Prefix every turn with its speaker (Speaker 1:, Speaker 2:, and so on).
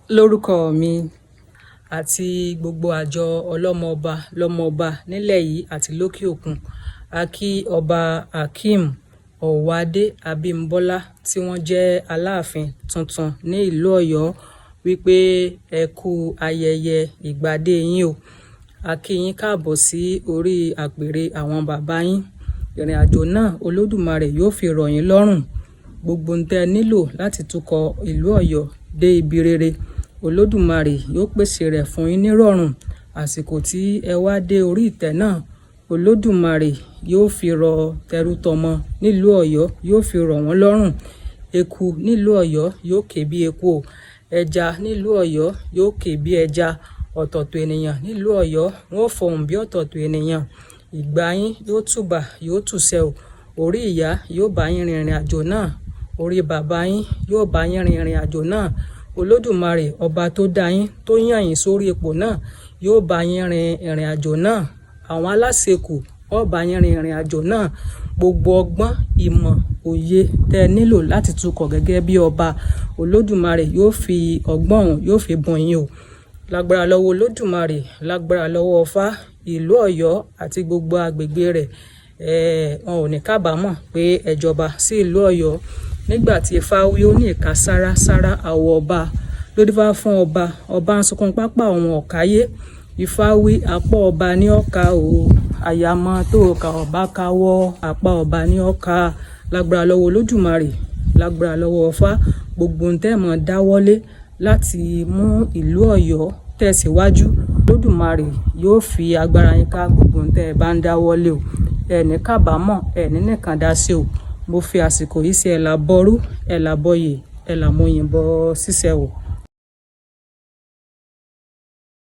Speaker 1: Lórúkọ mi àti gbogbo àjọ ọlọ́mọọba lọ́mọọba nílẹ̀ yìí àti lókè òkun, a kí Ọba Akeem Ọwọ́adé Abímbọ́lá tí wọ́n jẹ́ Aláàfin tuntun ní ìlú Ọ̀yọ́ wípé ẹ kú ayẹyẹ ìgbàdé yín o. A kí yín káàbọ̀ sí orí àpèrè àwọn bàbá yín. Ìrìn àjò náà, Olódùmarè yóò fi rọ̀ yín lọ́rùn. Gbogbo ohun tẹ́ ẹ nílò láti tukọ̀ ìlú Ọ̀yọ́ dé ibi rere, Olódùmarè yóò pèsè rẹ̀ fún yín nírọ̀rùn. Àsìkò tí ẹ wá dé orí ìtẹ́ náà, Olódùmarè yóò fi rọ tẹrútọmọ nílùú Ọ̀yọ́, yóò fi rọ̀ wọ́n lọ́rùn. Eku nílùú Ọ̀yọ́ yóò ké bí eku o, ẹja nílùú Ọ̀yọ́ yóò ké bí ẹja, ọ̀tọ̀ọ̀tọ̀ ènìyàn nílùú Ọ̀yọ́ wọn ó fọhùn bí ọ̀tọ̀ọ̀tọ̀ ènìyàn. Ìgbà yín yóò tùbà, yóò tùṣẹ o. Orí ìyá yóò bá yín rin ìrìn àjò náà, orí bàbá yín yóò bá yín rin ìrìn àjò náà. Olódùmarè ọba tó dá yín, tó yàn yín sórí ipò náà, yóò bá yín rin ìrìn àjò náà. Àwọn aláṣekù ó bá yín rin ìrìn àjò náà. Gbogbo ọgbọ́n, ìmọ̀, òye tẹ́ ẹ nílò láti tukọ̀ gẹ́gẹ́ bí ọba, Olódùmarè yóò fi ọgbọ́n òun yóò fi bùn yín o. Lágbára lọ́wọ́ Olódùmarè, lágbára lọ́wọ́ Ifá, ìlú Ọ̀yọ́ àti gbogbo agbègbè rẹ̀, wọn ò ní kábàámọ̀ pé ẹ jọba sí ìlú Ọ̀yọ́. Nígbà tí Ifá wí, ó ní ìka sára sára àwọ̀ ọba ló dífá fún ọba, ọba ń sunkún pápá òun ọ̀káyé. Ifá wí, apá ọba ní ọ̀ka o, àyàmọ́ tó ka ọba káwọ́, apá ọba ní ọ̀ka. Lágbára lọ́wọ́ Olódùmarè, lágbára lọ́wọ́ Ifá, gbogbo ohun tẹ́ ẹ mọ̀ dáwọ́lé láti mú ìlú Ọ̀yọ́ tẹ̀síwájú, Olódùmarè yóò fi agbára yín ká gbogbo ohun tẹ́ ẹ bá ń dáwọ́lé o. Ẹ ní kábàámọ̀, ẹ ní nìkan dá sí o. Mo fi àsìkò yìí sí ẹ̀là bọ́rú, ẹ̀là bọyè, ẹ̀là mọyìnbọ ṣíṣẹ́ o.